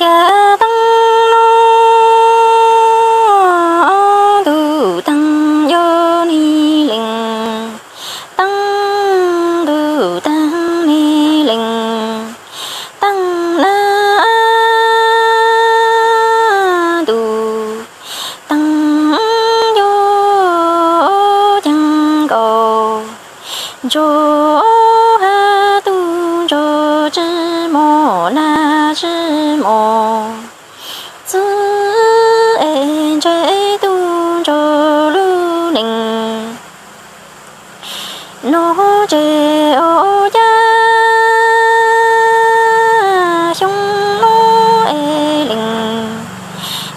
Kav teeb no, ntuj teeb yog nij lees, teeb ntuj teeb nij lees, teeb nab ntuj teeb yog ceeb nkaus. Ntsuag hab tug ntsuag tsi mus nag tsi mus, txwv es ntshe tug ntsuag lub neej. Nuav tsev ua cas xyoo nuav es lees,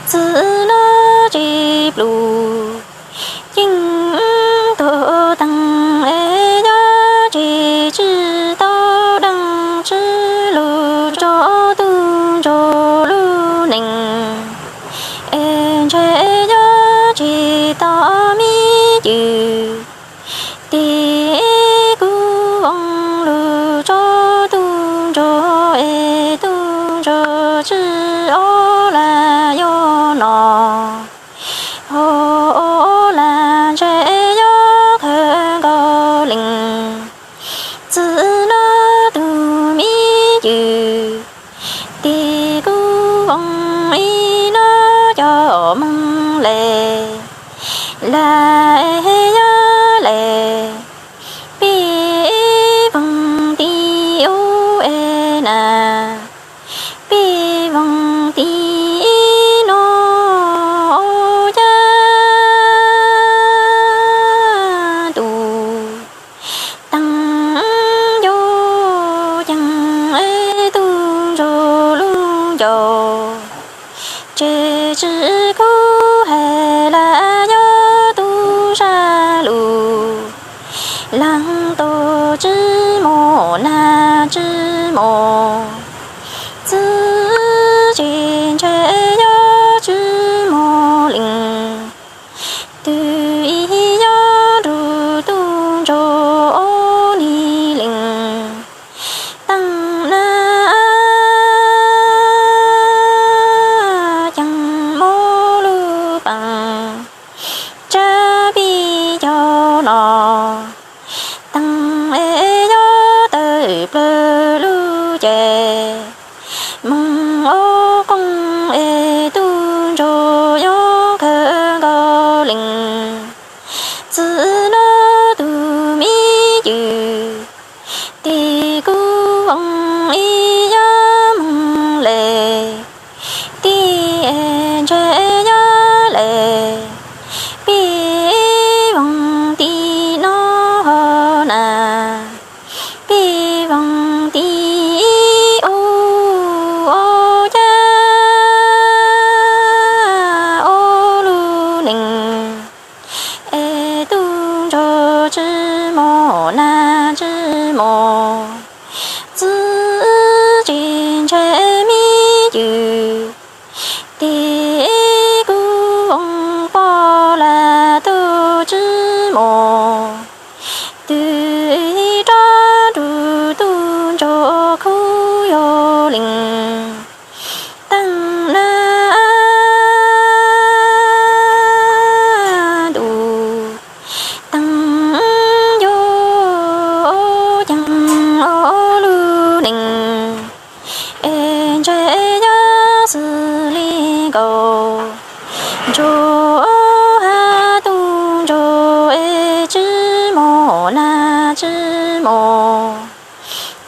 txwv nuav tsi pluj, ceeb tuag teeb es yog tsi tsi tau deej tsi lug rua tug ntsuag lub neej, es ntshe yog tsi tau me cim. Tes kuv voog lug rua tug ntsuag es tug ntsuag tsi ua lawm yog no, ho ua lawm ntshe yog kawg nkaus lees, txwv nuav tug me cim. Tes kuv voog ib nub cov moog le, lawm yog le, peb voog tis ub es na, peb voog tis ib nub ua cas tug teeb yuav ceeb es tug ntsuag lub ncauj. Tsev tsi kuv hais lawm yog tug zaj lug, leeg tug tsi mus nag tsi mus, txwv tsi ntshe yog tsi mus lees. Tug ib yog nrug tug ntsuag ua nij lees, teeb nab ceeb moog lug peem, tsab peb caug no, teeb es yog tawm plawg lub ceg, moog ua qooj es tug ntsuag yog kawg nkaus lees, txwv nuav tug me cim. Tes kuv voog ib yog moog le, tes ntshe yog le, peb voog tis nub ho na, peb voog tis ub ua cas ua lub neej, es tug ntsuag tsi mus nag tsi mus, txwv tsi ntshe me cim. Tes kuv voog pog lawm tug tsi mus, tug rov nrug tug ntsuag khuv yog lees, teeb nab ntuj teeb yuav ceeb ua lub neej, es ntshe yog xws li nkaus. Ntsuag hab tug ntsuag es tsi mus nag tsi mus,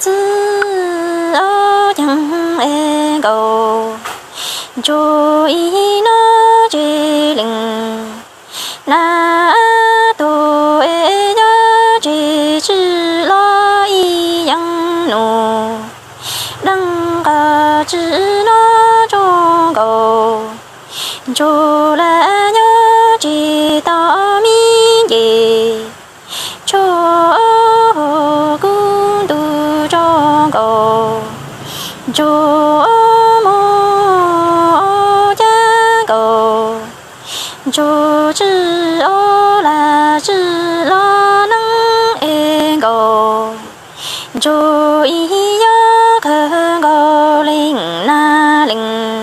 txwv ua ceeb es nkaus. Ntsuag ib nub tsi lees, nab tuag es yog tsi tsi los ib yaam nub, deej nqag tsi nub tsaug nkaus. Ntsuag lawm yog tsi tau me nce, tshuav kuv ntuj tsaug nkaus. Ntsuag moog ua cas nkaus, ntsuag tsi ua lawm tsi los neeb es nkaus. Ntsuag ib yog kawg nkaus leej nag leej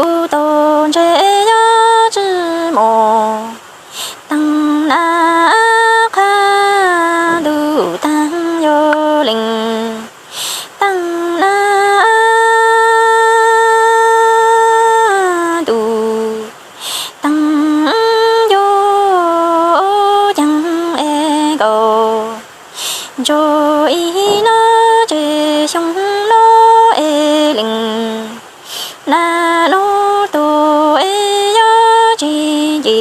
kuv tau ntse yob tswv mos, teeb nab qhab ntuj teeb yuv lees, teeb nab ntuj teeb yuv ceev es nkaus, ntsuag ib nab tsev xyoo nab es lees, nab nub tuag es yob tsis nce,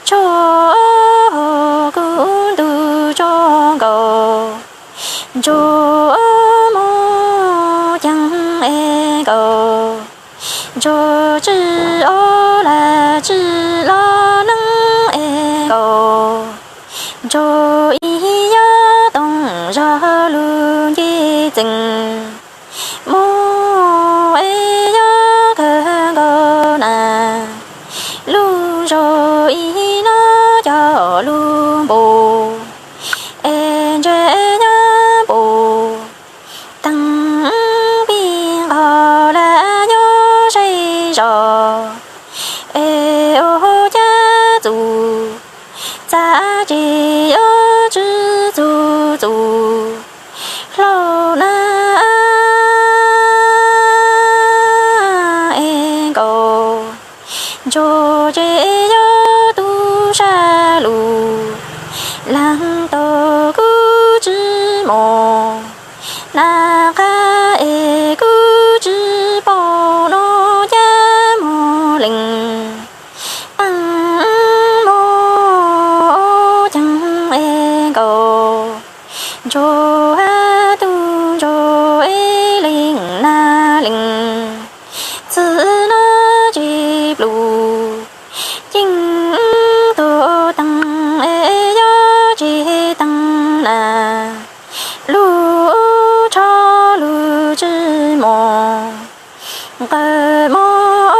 tshuav hauv kuv ntuj tsuag nkaus, ntsuag muaj ceev es nkaus, ntsuag tsw ob lag tsw los neeb es nkaus, ntsuag ib yob toom zog lug nce txees, muaj es yob kawg nkaus na, lub zog ib nab cog lug npau, es ntse nyob npau, teeb pib nqos lawm nyob ze zos, es ua cas txug txav tsev yuav tsw txug txug hlau na es nkaus, ntsuag tsev yuav tu sab lug, lees tau kuv tswv mos, nab qhab es kuv tswv paub nub cab mos lees, teeb muaj ceev es nkaus, ntsuag hab tug ntsuag es lees nab lees, txwv nab tsis plum, ceeb tug teeb es yob tsis teeb na, lug tsho lug tswv mos, nqawm mos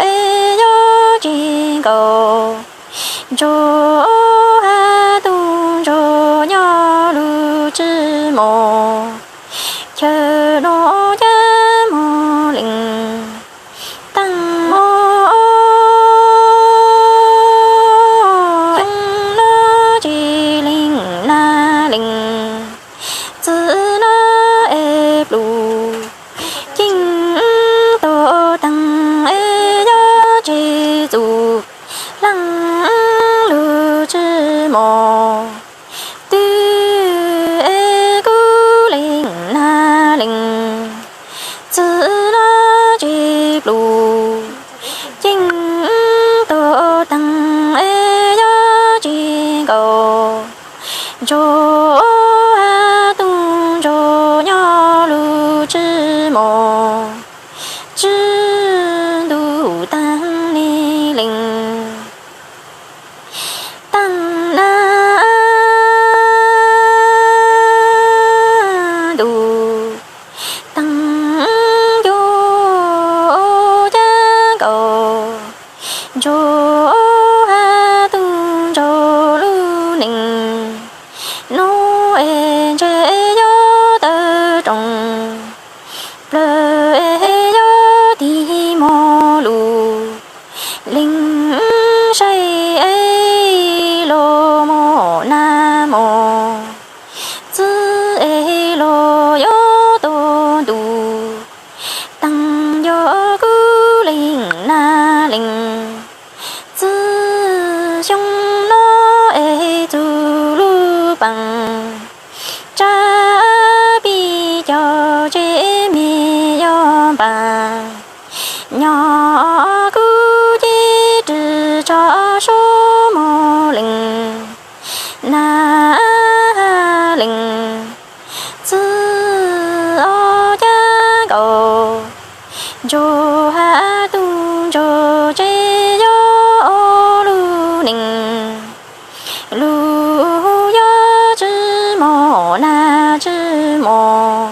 es yob tsis nkaus, ntsuag hab tug ntsuag nyob lug tswv mos, chaw nub cab mos lees, teeb mos nab tsis lees nab lees, txwv nab es plum, ceeb tug teeb es yob tsis txug, lees lug tswv mos, twb es kuv lees nab lees, txwv nab tsis plum, ceeb tug teeb es yob tsis nkaus, ntsuag hab tug ntsuag nyob lug tswv mos, tswv ntuj teeb nab lees, teeb nab ntuj teeb yuav cab nkaus, ntsuag hab tug ntsuag lub neej, nub es ntse yob tawg roos, plawv es yob tig mos lug, lees saib es luag mos nab mos, txwv es luag yuav tuag ntuj, teeb yuav kuv lees nab lees, txwv xyoo nub es txug lub paas, tsab pib cog tsev me yuav npas, nyob kuv ces rwg tso suab mos lees, nab lees, txwv ob cab nkaus, ntsuag hab tug ntsuag tsev yuav lub neej, lug yuav tswv mos nab tswv mos,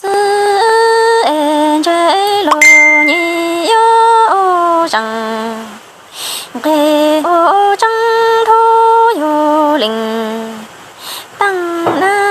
txwv es ntse luag nyem yuav zeeg, nqes ua tseeb nrho yuav lees, teeb nab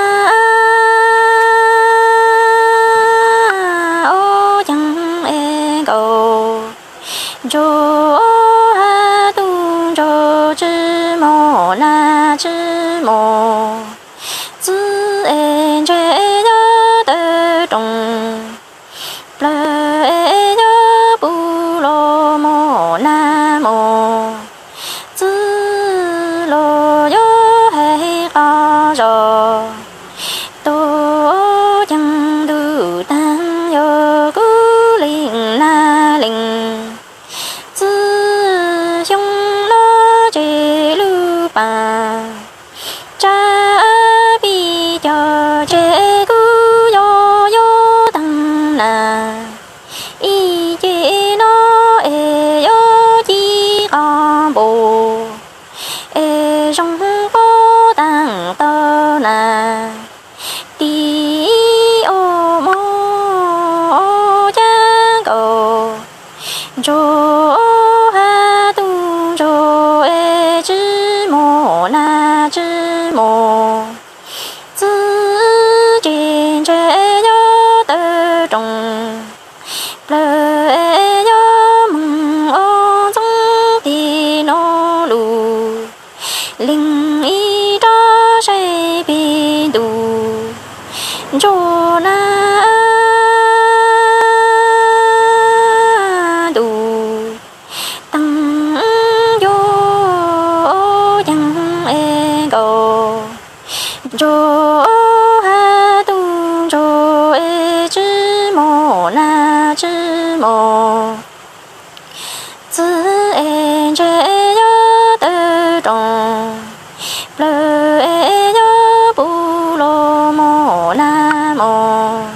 Ntsuag hab tug ntsuag es tsi muaj nag tsi muaj txiv es ntshai yog tawg rooj, plawg es yog pum los muaj nag muaj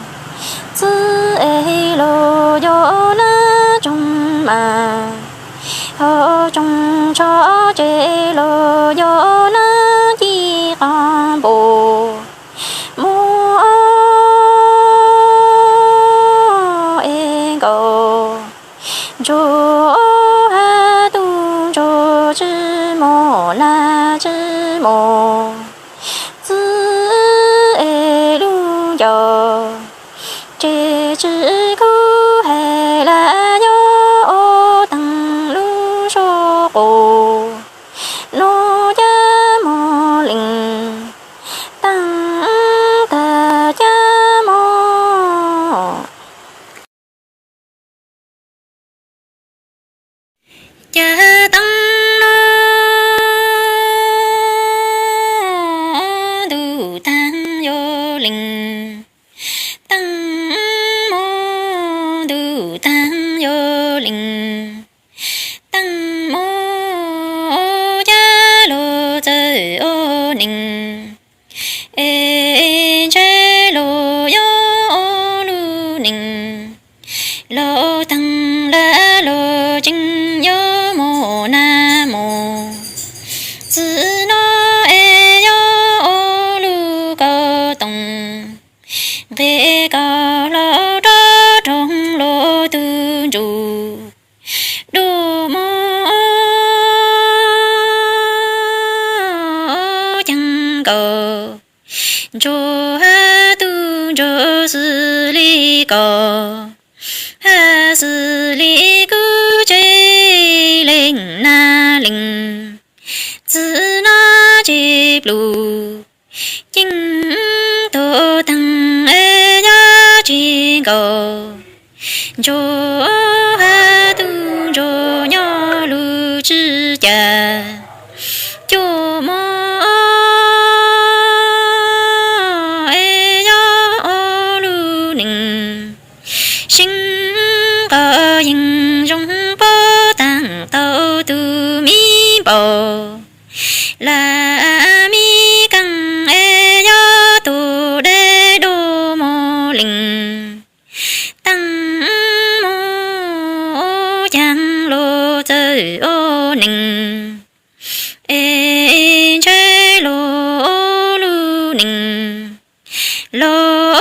txiv es los yog nag tsoog mas, ho tsoog tsho tseg los yog nag ci qab npua, muaj es nkaus. Ntsuag hab tug ntsuag tsi muaj nag tsi muaj txiv es lub ncauj, ces tsi kub hais lawm yog ua teeg lub suab qus, noj cab muag lees, teeb tag cab muag. Cab teeb no ntuj tag yuav lees, teeb muag ntuj tag yuav lees, teeb muag cab los txawm ua neeg, es ntshai los yog ua lub neej, los teeg lawm los tseem yuav muaj nag muaj txiv no es yog ua lub kauj tooj, nqis kauj hlau rov roog los tug ntsuj, dub muag ceeb nkaus. Ntsuag hab tug ntsuag xws li koj, hab xws li kuv tsev leej nag leej, txiv no tsis pluj, ceeb tuag teeg es yog tsis nkaus. Ntsuag hab tug ntsuag nyob lub tswv cas, cuaj muag es yog ua lub neej, seev nqos yeej zoo pob taag tau tug mi npaum, lam mi kaaj es yog tug dej dub muag leej, teeb muag caag los txawm ua neeg, es ntshai los ua lub neej, los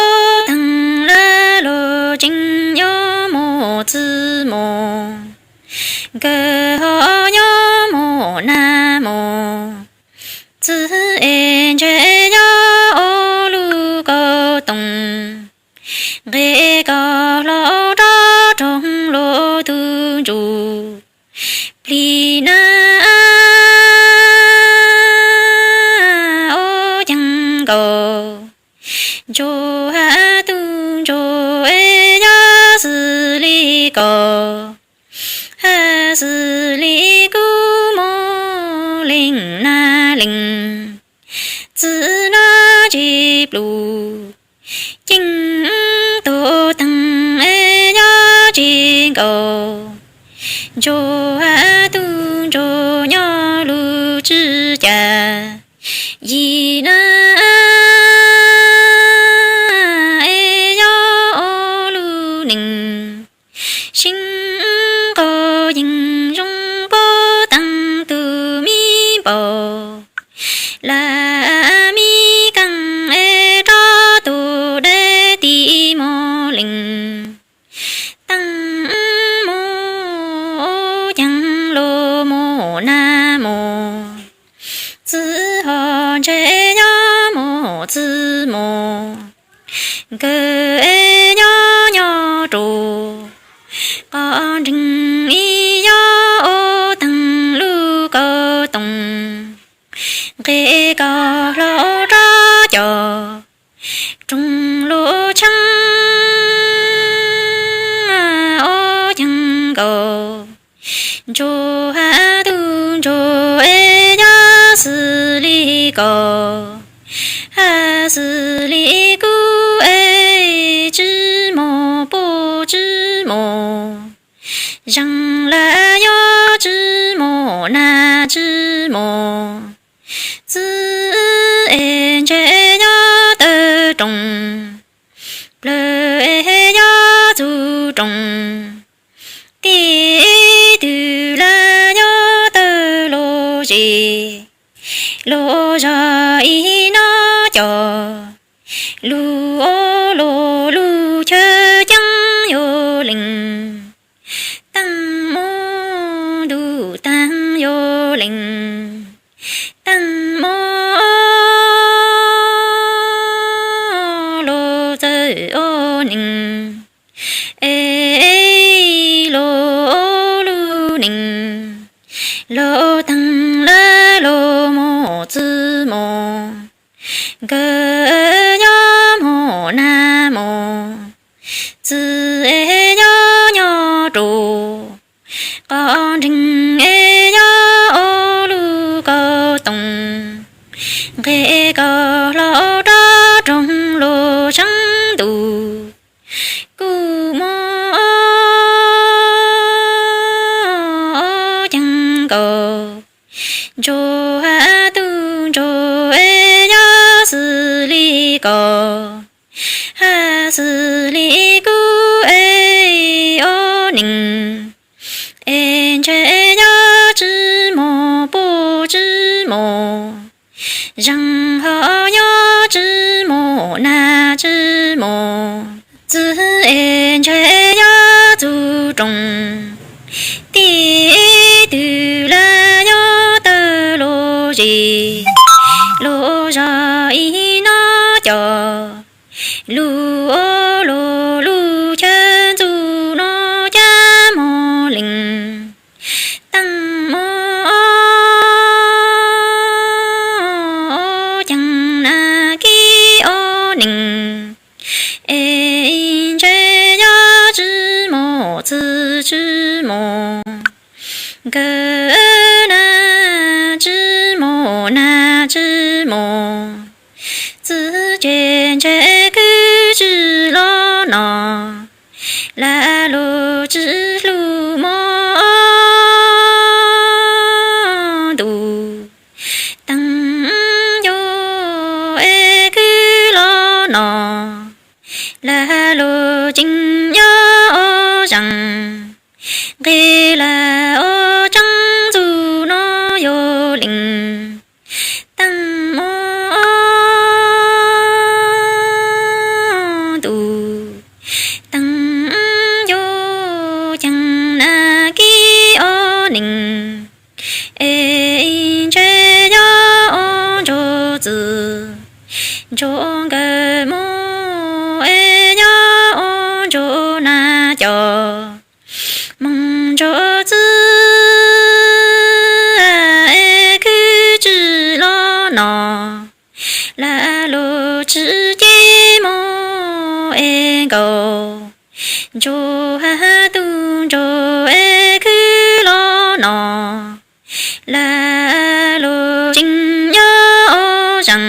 teeg lawm los tseem yuav muaj txiv muaj, nkawd ho nyob muaj nag muaj txiv es ntshai yog ua lub kauj tooj, nqis kauj hlau rov roog los tug ntsuj, plig nag ua ceeb nkaus. Ntsuag hab tug ntsuag es yog xws li koj, hab xws li kuv muaj leej nag leej, txiv no tsis pluj, ceeb tuag teeg es yog tsis nkaus. Ntsuag hab tug ntsuag nyob lub tswv cas, yim nag es yog ua lub neej, seev nqos yeej zoo pob taag tug mi npaum, lam mi kaaj es rov tug dej ti muag leej, teeb muag caag los muaj nag muaj txiv ho ntshai yog muaj txiv muaj, nkawd es nyob nyob rua qhov nreeg ib yog ua teeg lub kauj tooj, nqis kauj hlau rov coj roog lub tsheej ua ceeb nkaus. Ntsuag hab tug ntsuag es yog xws li koj, hab Xws li kub es tsi mus puj tsi mus, zeeg lawm yog tsi mus nag tsi mus, txwv es ntses yog tawg roos, plawv es yog txug roos, kev twg lawm yog tawg los zes, los zog ib nab cov, lug ob los lug chaw ceeb yuav lees, taag mob ntuj taag yuav lees, taag mob los txawm ob neeg, es los ob lub nees, los taag lawm los mus txwv mus, nkawd yog mus nag mus, txwv es yog nyob rua, qhov nreeg es yog ob lub kauj toog, nqes kauj hlau rov roog los tshaab ntuj, kuj mob caag nkaus, ntsuag hab tug ntsuag es yog xws li koj, hab xws li kub es ob neeg, es ntses yog tsi mus puj tsi mus, zeeg ho yog tsi mus nag tsi mus, txwv es ntses yog txug roos, kev twg lawm yog tawg los zes, los zog ib nab cov, lug ob los lug chaw ntxug nab cab moog lees, taag mob caag nag kev ob neeg, es ntses yog tsi mus txwv tsi mus, nkawd nag tsi mus nag tsi mus, txwv ces ntses kub tsi los no, lam lug tsi hlub mob ntuj, taag yog es kub los no, lam lug tseem yog ob zeeg, nqes lam ob tsaab ntxug nab yuav lees, taag mob ntuj, taag yog caag nag kev ob neeg, es ntses yog ob ntsuag txwv, ntsuag nkawd mob es yog ob ntsuag nag cov, moog ntsuag txwv es kub tsi los no, lam lug tsi ces mob es nkaus, ntsuag hab tug ntsuag es kub los no, lam lug tseem yog ob zeeg,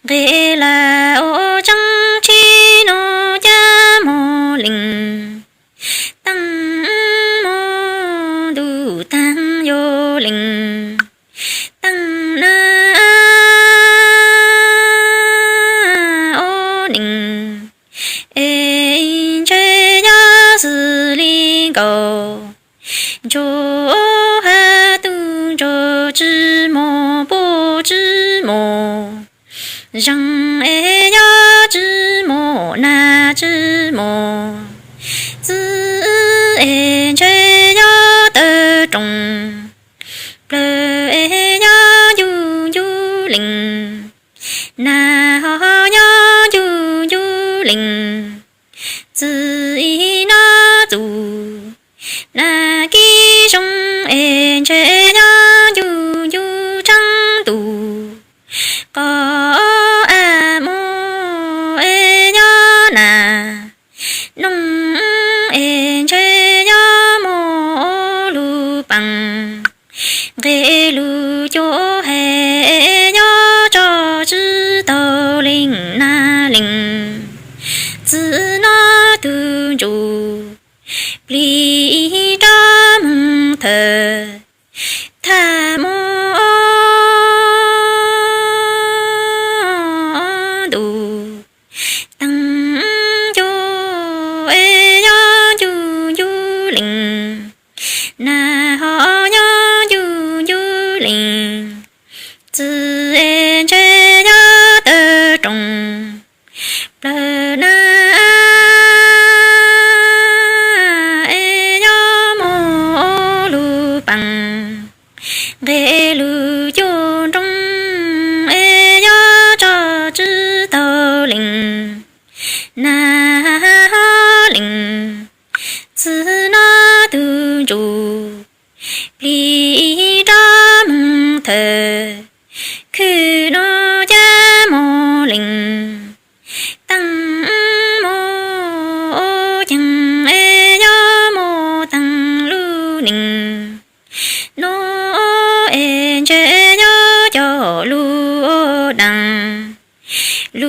nqes lam ob tsaab tsheb nab cab moog lees, taag mob ntuj taag yuav lees, taag nag ob neeg, es ntses yog xws li nkaus, ntsuag hab tug ntsuag tsi mus puj tsi mus, zeeg es yog tsi mus nag tsi mus, txwv es ntses yog tawg roos, plawv es yog ncu ncu lees, nag ho yog ncu ncu lees, txwv ib nab txug, nag kev zoo es ntses yog ncu ncu tsaab ntuj, qhov ab mob es yog nag, noog es ntses yog mob lug paas, nqes lug cuab hais yog tso tsi taug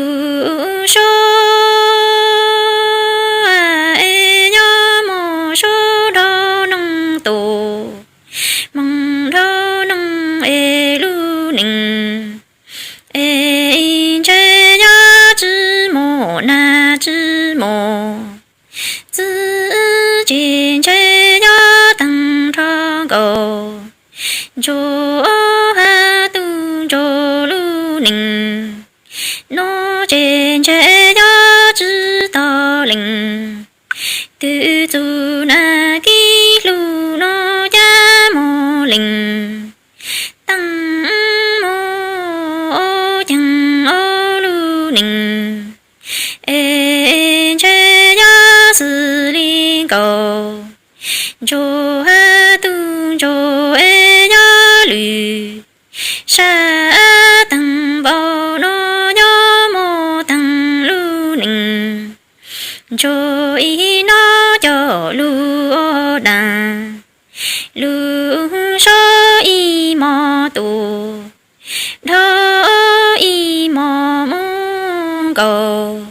Lub suab es nyob mus suab nrog noog tus, moog nrog noog es lub neej es ntshe nyob tsi mus nag tsi mus. Txwj tsis ntshe nyob taag nrho nkaus, ntsuag has tug ntsuag lub neej, nuav tsis ntshe nyob tsi tau leej. Twb txug nag kib lug nuav cab moog leej, taag moog caag lub neej es ntshe nyob xws li nkaus. Ntsuag has tug ntsuag es nyob lwm sab, taag npaum nuav nyob moog taag lub neej. Ntsuag ib nub coj lug ua daag, lub suab ib mos tu, dhau ib mos moog nkaus.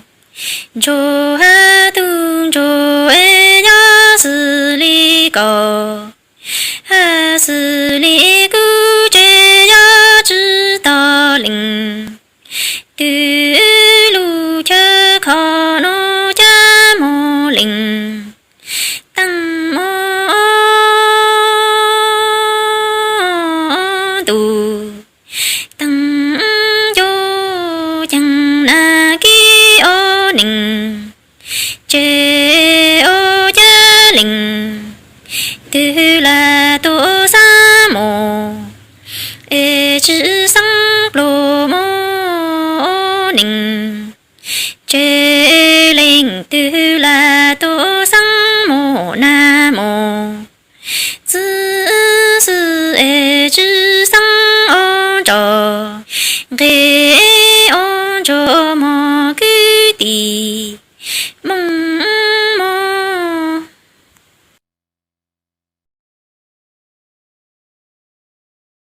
Ntsuag has tug ntsuag es nyob xws li kaus, has xws li kuv tsis nyob tsi tau leej. Twb lug chaw kho nuav cab moog leej, taag moog tu, taag ncu caag nag kib ua neej, ces ua cab leej twg lam tuaj xaab mus, es tsi xaab pluag mus ua neej, ces leej twg lam tuaj xaab mus nag mus. Txwj xwm es tsi xaab ua ntsoj, nqe ua ntsoj